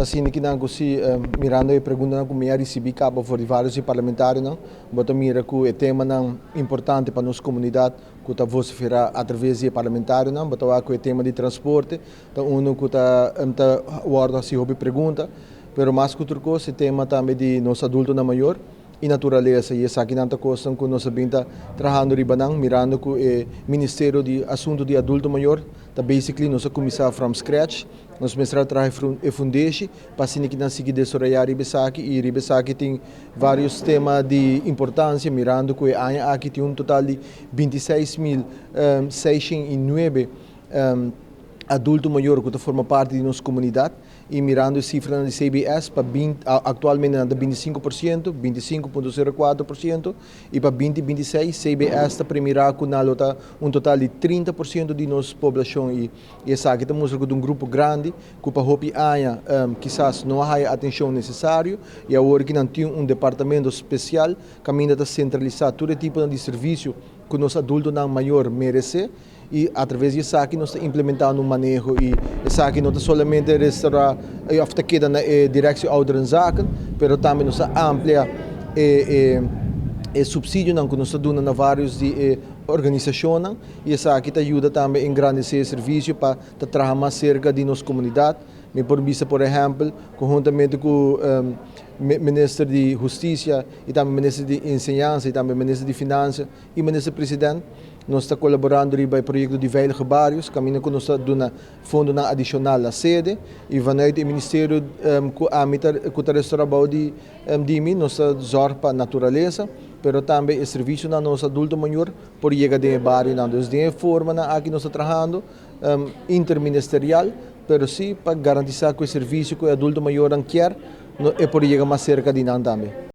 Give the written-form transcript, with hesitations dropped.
Asina ki nan ku si mirando e preguntanan ku mi a risibí kaba for di vários di parlamentarionan, bo ta mira ku e temanan importante pa nos komunidat ku ta vosiferá atraves di e parlamentarionan. Bo ta wak ku e tema di transporte ta unu ku ta ta wòrdu hasi hopi pregunta, pero mas ku tur kos e tema tambe di nos adultonan mayor i naturalesa i esakinan ta kosnan ku nos a bin ta trahando riba nan mirando ku e Ministerio di Asuntu di Adulto Mayor ta basically nos a kuminsá from scratch. Nos mester a traha e fundeshi pa asina ki nan sigui desaroyá riba esaki i riba esaki tin vários tema di importansia mirando ku e aña aki tin un total di 26,609 adulto mayor ku ta forma parti di nos komunidat. I mirando e sifranan di CBS pa aktualmente nan ta 25%, 25.04%, i pa 2026 CBS ta premirá ku nan lo ta un total di 30% di nos poblashon i esaki ta mustra ku ta un grupo grandi ku pa hopi aña kisas no a haya atenshon nesesario i awor ki nan tin un departamento spesial kaminda ta sentralisá tur e tiponan di servisio ku nos adultonan mayor meresé. I atraves di esaki nos ta implementando un maneho i esaki no ta solamente restaurá òf ta keda na e Directie Ouderenzaken, pero tambe nos ta amplia e e supsidionan ku nos ta duna na vários di e organisashonnan i esaki ta yuda tambe engrandesé e servisio pa ta traha mas serka di nos komunidat. Mi por bisa por ehèmpel ku huntamente ku Minister di Hustisia i tambe Minister di Enseñansa i tambe Minister di Finansia i Minister President, nos ta kolaborando riba e proyekto di Veilige Barrios, kaminda ku nos ta duna fondonan adishonal na sede i vanuit e ministerio ku ami ta ku ta restorá bou di di mi nos ta zòrg pa naturalesa, pero tambe e servisionan na nos adulto mayor por yega den e barionan. Dus den e formanan aki nos ta trahando interministerial, pero si pa garantisá ku e servisio ku e adulto mayornan kier e por yega mas serka di nan tambe.